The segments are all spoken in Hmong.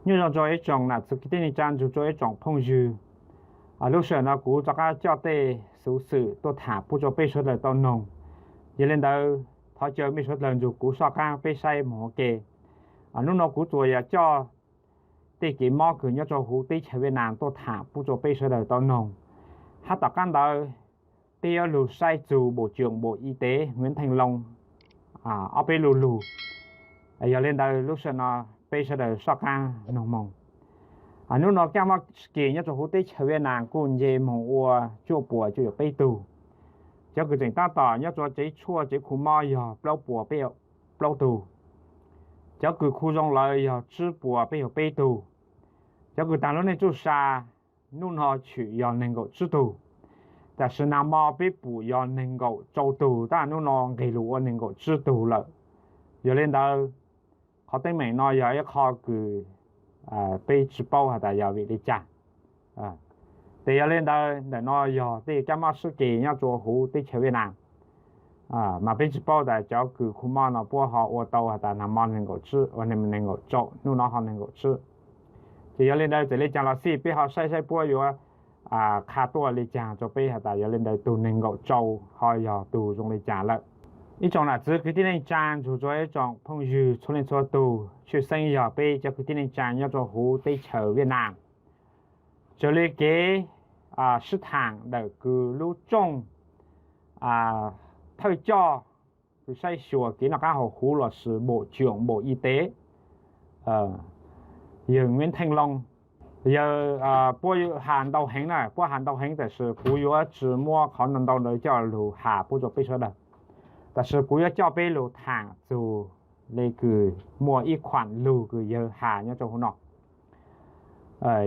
Nyob zoo rau ib tsoom nam txiv kwv tij neej tsa nrug rua ib tsoom phooj ywg. Lub sij hawm no kuv rov qab coj tej xuv xwm tuaj tham pub rua peb sawv daws tau noog. Yog le ntawd, thov caw mej sawv daws nrug kuv soj qaab peb saib moog ua ke. Nub no kuv tsuas yog coj tej kev mob kws nyob rua huv teb chaws Viaj Nam tuaj tham pub rua peb sawv daws tau noog. Hab tom qaab ntawd, peb yuav lug saib txug Bộ trưởng Bộ Y tế Nguyễn Thanh Long ob peb lu lug. Yog le ntawd lub sij hawm no peb sawv daws soj qaab noog moog. Nub no kaaj mob sib kis nyob rua huv teb chaws Viaj Nam kuj nce moog ua cuaj puas cuaj caum peb tug. Cov kws tseem taab tom nyob rua tsev tshuaj tsev khu mob yog plaub puas peb caug plaub tug. Cov kws khu zoo lawm yog tsib puas peb caug peb tug. Cov kws taag lub neej tsuj sa nub no tshwm yog neeg nkaum tsib tug. Tam sim nag mo peb pum yog neeg nkaum rau tug, tab nub no nqeg lug ua neeg nkaum tsib tug lawm. Yog le ntawd, qhov teeb meem no yog ib qho kws peb tsi paub has tas yog vim le caag. Tes yog le ntawd, ntawm no yog tej kaaj mob sib kis nyob rua huv teb chaws Viaj Nam. Mas peb tsi paub tas cov kws khu mob no puab ho ua tau has tas nag mo neeg nkaum tsib, ua neeg nkaum rau, nub no ho neeg nkaum tsib. Ces yog le ntawd txawm le caag los xij peb ho saib saib puab yuav qha tuaj le caag rua peb has tas yog le ntawd tug neeg nkaum rau ho yog tug zoo le caag lawm. Ib tsoom nam txiv kwv tij neej tsaa nrug rua ib tsoom phooj ywg txhua leej txhua tug, tshwj xeeb yog peb cov kwv tij neej tsaa nyob rua huv teb chaws Viaj Nam. Raws le kev sib thaam ntawm kws lub rooj thawj coj kws saib xyuas kev noj qaab haus huv lossis Bộ trưởng Bộ Y tế, yawg Nguyễn Thanh Long. Yawg, puab has ntau heev na, puab has ntau heev, tab sis kuv yuav tsi muab qhov ntau ntau ntawd coj lug has pub rua peb sawv daws. Tab sis kuv yuav coj peb lug thaam txug le kws muaj ib khuam lug kws yawg has nyob rua huv no.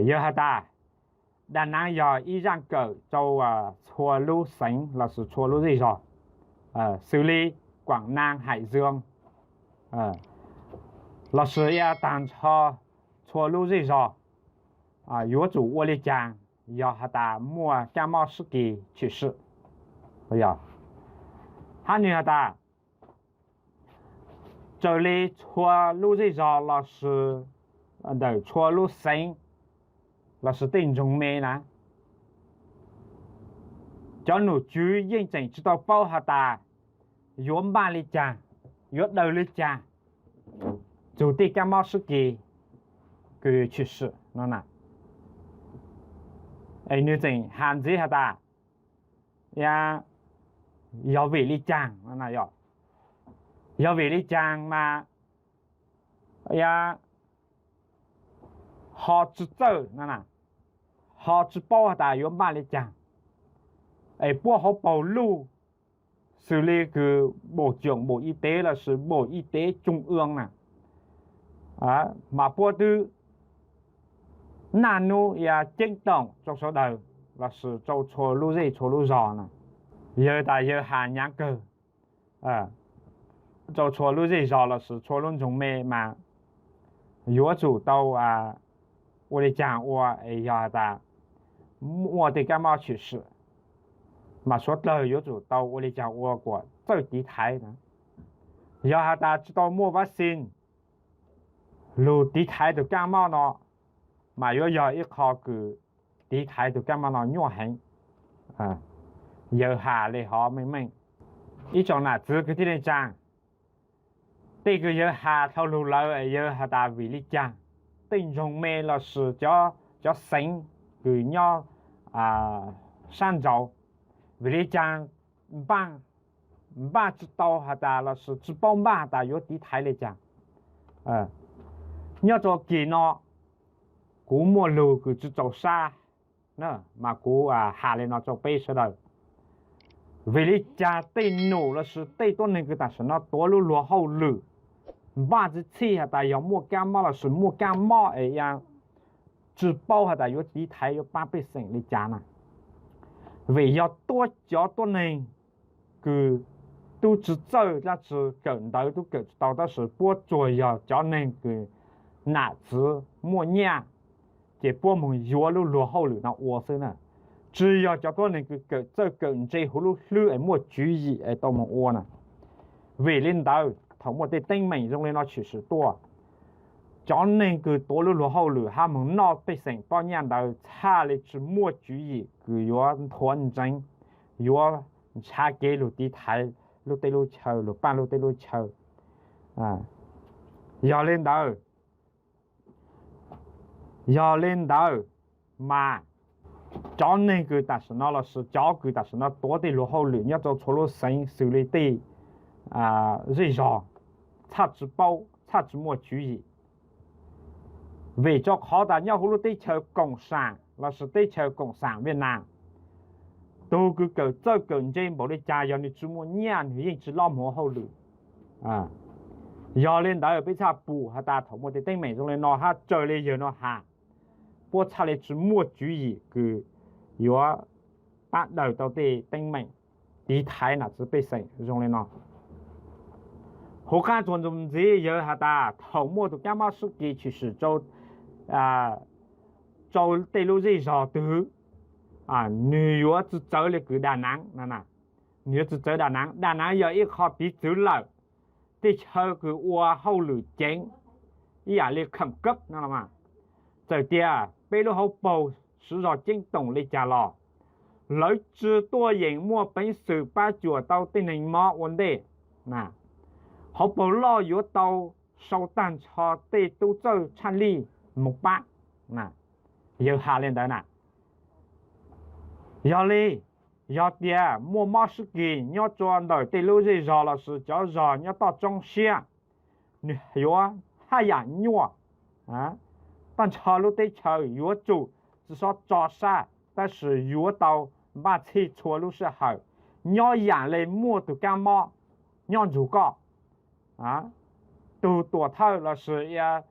Yawg has tas, Đà Nẵng yog ib zaaj kawm rau txhua lub xeev lossis txhua lub zej zog, xws li Quảng Nam, Hải Dương, lossis ib taag nrho txhua lub zej zog, yuav tsum ua le caag yog has tas muaj kaaj mob sib kis tshwm sim. Hab nwg has tas, raws le txhua lub zej zog lossis ntawm txhua lub xeev lossis tej nroog me na, cov nom tswv yeej tseem tsi tau paub has tas yuav npaj le caag, yuav daws le caag txug tej kaaj mob sib kis kws tshwm sim no na. Es nwg tseem has ntxiv has tas, yog vim le caag, yog vim le caag mas ho tsi txawj, ho tsi paub has tas yuav npaj le caag. Es puab hauv paus luj xws li kws Bộ trưởng Bộ Y tế lossis Bộ Y tế Trung ương na, mas puab twb naj nub ceeb toom rau sawv daws lossis rau txhua lub zej txhua lub zog na. Yawg tas yawg has nyaav kawg rau txhua lub zej zog lossis txhua lub nroog me mas yuav tsum tau ua le caag ua es yog has tas muaj tej kaab mob tshwm sim, mas suav dlawg yuav tsum tau ua le caag ua kuas txawj tiv thaiv na. Yog has tas tsi tau muaj vaccine lug tiv thaiv tug kaab mob no, mas yuav yog ib qho kws tiv thaiv tug kaab mob no nyuaj heev. Yawg has le hov meej meej. Ib tsoom nam txiv kwv tij neej tsaa, tej kws yawg has dhau lug lawm yawg has tas vim le caag tej nroog me lossis cov xeev kws nyob sab nraud, vim le caag npaj tsi tau has tas lossis tsi paub npaj has tas yuav tiv thaiv le caag. Nyob rua kis no kuv muaj lug kws tsi txaus sab, mas kuv has le no rua peb sawv daws. Vim le caag tej num lossis tej tuab neeg kws tam sim no tuav lub luag hauj lwm npaj tsi txhij has tas yog muaj kaab mob lossis muaj kaab mob es tsi paub has tas yuav tiv thaiv yuav paab pej xeem le caag na? Vim yog tuab cov tuab neeg kws tub tsi txawj dlaab tsi, kawm ntawv tub kawm tsi tau tab sis puab tsuas yog cov neeg kws nam txiv muaj nyaj, ces puab moog yuav lub luag hauj lwm no ua xwb na. Tsi yog cov tuab neeg kws kawm txawj kawm ntse huv lub hlwb es muaj tswv yim es tau moog ua na. Vim le ntawd thaum muaj tej teeb meem zoo le no tshwm sim tuaj, cov neeg kws tuav lub luag hauj lwm hab moog noj pej xeem pob nyaj ntawd txhaj le tsi muaj tswv yim kws yuav nthuav ntseev, yuav ntshaw kev lug tiv thaiv lub teb lub chaw, lug paab lub teb lub chaw. Yog le ntawd, yog le ntawd mas cov neeg kws tam sim no lossis cov kws tam sim no tuav tej luag hauj lwm nyob rau txhua lub xeev xws le tej zej zog txhaj tsi paub, txhaj tsi muaj tswv yim. Vim rau qhov tas nyob huv lub teb chaws koom sam lossis teb chaws koom sam Viaj Nam, tug kws kawm txawj kawm ntse npaum le caag yog nwg tsi muaj nyaj nwg yeej tsi loj moog ua hauj lwm. Yog le ntawd peb txhaj pum has tas thaum muaj tej teeb meem zoo le no hab raws le yawg no has, puab txhaj le tsi muaj tswv yim kws yuav pab daws tau tej teeb meem tiv thaiv nam txiv pej xeem zoo le no. Huv qaab tsuas ntxuv ntxiv yawg has tas thaum muaj tus kaab mob sib kis tshwm sim rau tej lub zej zog twg, nwg yuav tsi txawv le kws Đà Nẵng, nwg yuav tsi txawv Đà Nẵng. Đà Nẵng yog ib qho piv txwv lawm, tej chaw kws ua hauj lwm ceev ib yam le khẩn cấp no, txawm tias peb lub hauv paug siv zog ceeb toom le caag los lawv tsi tuaj yeem muaj peev xwm pab cuam tau tej neeg mob ua ntej. Hauv paug loj yuav tau sau tag nrho tej tub txawj tshaj lij moog pab. Yawg has le ntawd na. Yog li, yog tias muaj mob sib kis nyob rua ntawm tej lub zej zog lossis cov zog nyob toj roob siab, nwg yuav haj yam nyuaj. Tag nrho lub teb chaws yuav tsum tsi xob tso sab, tab sis yuav tau npaj txhij txhua lub sij hawm, nyob yam le muaj tus kaab mob nyob nrug koj. Tug tuam thawj lossis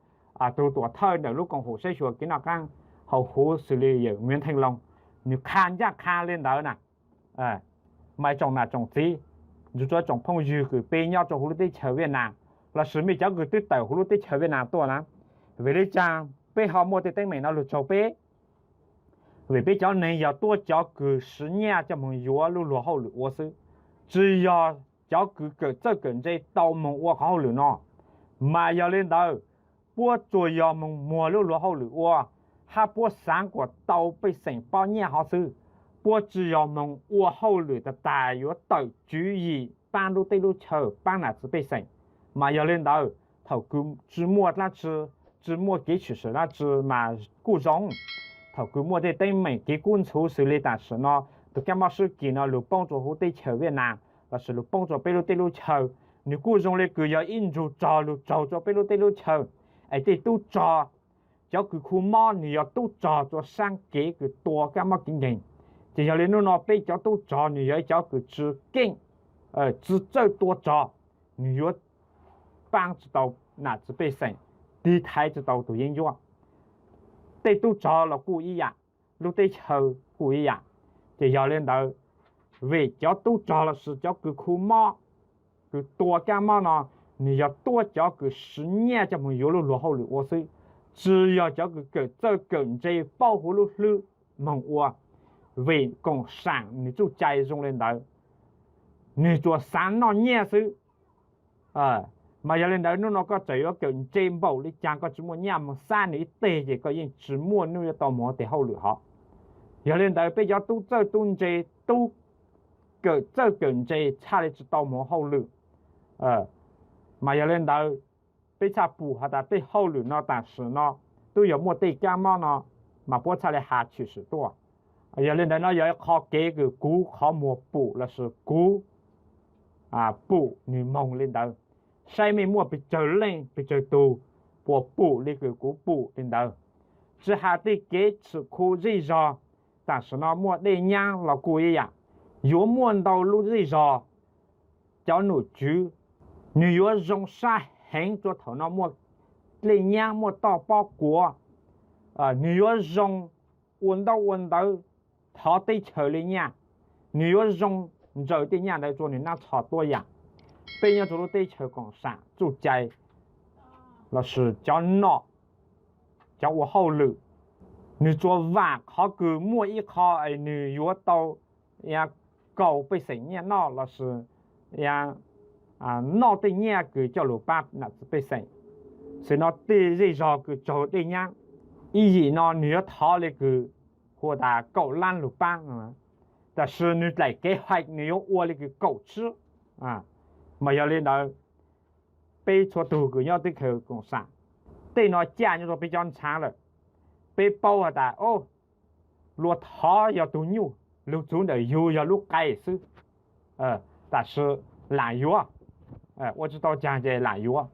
tug tuam thawj ntawm lub koom haum saib xyuas kev noj qaab haus huv xws li yawm Nguyễn Thanh Long, nwg qha ncaaj qha le ntawd na. Mas tsoom nam tsoom txiv, nrug rua tsoom phooj ywg kws peb nyob rua huv lub teb chaws Viaj Nam, lossis mej cov kws twb tawm huv lub teb chaws Viaj Nam tuaj na, vim le caag peb ho muaj tej teeb meem no lug tsaug peb? Vim peb cov neeg yog tuaj cov kws siv nyaj coj moog yuav lub luag hauj lwm ua xwb, tsi yog cov kws kawm txawj kawm ntse tau moog ua qhov hauj lwm no. Mas yog le ntawd, puab tsuas yog moog muag lub luag hauj lwm ua, hab puab xaav kuas tau pej xeem pob nyaj hov xwb. Puab tsi yog moog ua hauj lwm tag tag yuav tawm tswv yim paab lub teb lub chaw, paab nam txiv pej xeem. Mas yog le ntawd, thaum kws tsi muaj dlaab tsi, tsi muaj kev tshwm sim dlaab tsi mas kuj zoo. Thaum kws muaj tej teeb meem kev kub ntxhuv xws le tam sim no tus kaab mob sib kis no lug poob rua huv teb chaws Viaj Nam, lossis lug poob rua peb lub teb lub chaw, nwg kuj zoo le kws yog ib nrug rog lug tsaug rua peb lub teb lub chaw. Es tej tub rog, cov kws khu mob nwg yog tub rog rua saab kev kws tua kaab mob kev nkeeg. Ces yog le nub no peb cov tub rog nwg yog ib cov kws tsi keej, tsi txawj tua rog, nwg yuav paab tsi tau nam txiv pej xeem, tiv thaiv tsi tau tug yeeb ncuab. Tej tub rog los kuj ib yam, lub teb chaws kuj ib yam. Ces yog le ntawd, vim cov tub rog lossis cov kws khu mob, kws tua kaab mob no, nwg yog tuaj cov kws siv nyaj coj moog yuav lub luag hauj lwm ua xwb, tsi yog cov kws kawm txawj kawm ntse paub huv lub hlwb moog ua. Vim koom saam nwg txuj cai zoo le ntawd, nwg tsuas xaav noj nyaj xwb. Mas yog le ntawd nub no koj txawm yuav kawm ntse npaum le caag koj tsi muaj nyaj moog xab nwg ib teg ces koj yeej tsi muaj nub yuav tau moog ua tej hauj lwm hov. Yog le ntawd peb cov tub txawj tub ntse, tub kawm txawj kawm ntse txhaj le tsi tau moog ua hauj lwm. Mas yog le ntawd, peb txhaj pum has tas tej hauj lwm no tam sim no tub yog muaj tej kaab mob no, mas puab txhaj le has tshwm sim tuaj. Yog le ntawd no yog ib qho kev kws kuv qhov muag pum lossis kuv pum nwg moog le ntawd. Saib mej muaj pes tsawg leej pes tsawg tug puas pum le kws kuv pum le ntawd. Tsi has tej kev tshwm khu zej zog, tam sim no muaj dej nyaab los kuj ib yam. Yuav muaj ntau lub zej zog, cov nom tswv, nwg yuav zoo sab heev rua thaum no muaj dej nyaab muaj toj pob kuav, nwg yuav zoo ua ntaub ua ntawv thov teb chaws le nyaj, nwg yuav zoo ntsaws tej nyaj ntawd rua nwg nab txhos tuab yam. Peb nyob rua lub teb chaws koom sam txuj cai lossis cov nom, cov ua hauj lwm, nwg tsuas vaam qhov kws muaj ib qho es nwg yuav tau kaus pej xeem nyaj noj lossis noj tej nyaj kws coj lug paab nam txiv pej xeem. Xws no tej zej zog kws raug dej nyab, ib yim no nws yuav thov li kws hu tas kaum lab lug paab, tab sis nws dlaim kev hais nws yuav ua li kws kaum tsib. Mas yog li ntawd, peb txhua tug kws nyob teb chaws koom sam, tej no caj nyob rua peb cov ntxhaav lawm. Peb paub has tas, o, luag thov yog tug nyuj, lug txug ntawm yug yog lub qai xwb, tab sis laam yuav, ua tsi tau caag ces laam yuav.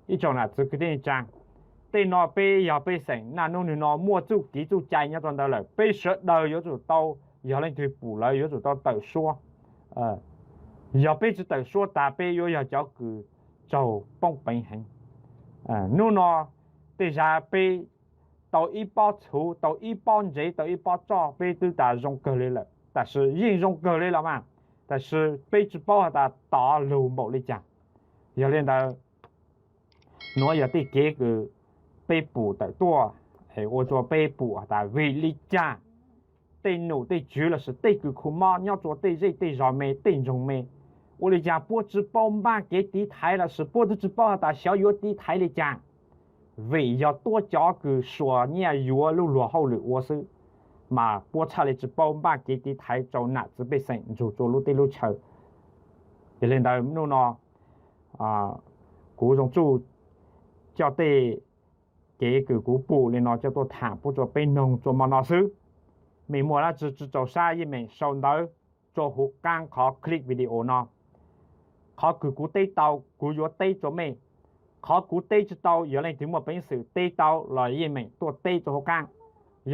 Ib tsoom nam txiv kwv tij neej tsaa, tej no peb yog pej xeem naj nub nwg no muaj txuj kev txuj cai nyob rua ntawd lawm, peb sawv daws yuav tsum tau, yog leej twg pum lawm yuav tsum tau tawm suab. Yog peb tsi tawm suab tas peb yuav yog cov kws raug poob peev heev. Nub no tej zag peb tau ib pob txhuv, tau ib pob ntsev, tau ib pob tsoj, peb twb tas zoo kawg li lawm, tab sis yeej zoo kawg li los mas, tab sis peb tsi paub has tas tod lug npaum li caag. Yog li ntawd, nuav yog tej kev kws peb pum tawm tuaj, ua rua peb pum has tas vim li caag tej num tej tswv lossis tej kws khu mob nyob rua tej zej tej zog me, tej ntsoog me, ua li caag puab tsi paub npaj kev tiv thaiv lossis puab twb tsi paub has tas xyov yuav tiv thaiv li caag. Vim yog tuab cov kws suav nyaj yuav lub luag hauj lwm ua xwb, mas puab txhaj li tsi paub npaj kev tiv thaiv rau nam txiv pej xeem nrug rua lub teb lub chaw. Yog li ntawd nub no kuv zoo tsuj coj tej kev kws kuv pum li no coj tuaj thaam puab rua peb noog rua mo no xwb. Mej muaj dlaab tsi tsi txaus sab yeej meem sau ntawv rua huv qaab qhov clip video no. Qhov kws kuv teb tau kuv yuav teb rua mej. Qhov kuv teb tsi tau yog leej twg muaj peev xwm teb tau los yeej meem tuaj teb rua huv qaab.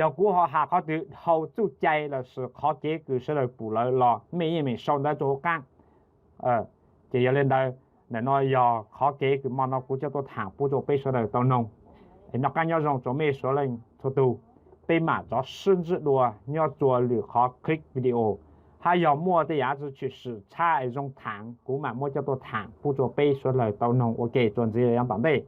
Yog kuv ho has qhov twg dhau txuj cai lossis qhov kev kws sawv daws pum lawm los mej yeej meem sau ntawv rua huv qaab. Ces yog li ntawd, ntawm no yog qhov kev kws mo no kuv coj tuaj thaam puab rua peb sawv daws tau noog. Es noj qaab nyob zoo rua mej suav leej txhua tug. Peb maam rov sib ntsib dua nyob rua lwm qhov clip video, hab yog muaj tej yam tsi tshwm sim tshab es zoo thaam kuv maam muab coj tuaj thaam puab rua peb suav dlawg tau noog ua ke rua ntxiv yav tom ntej.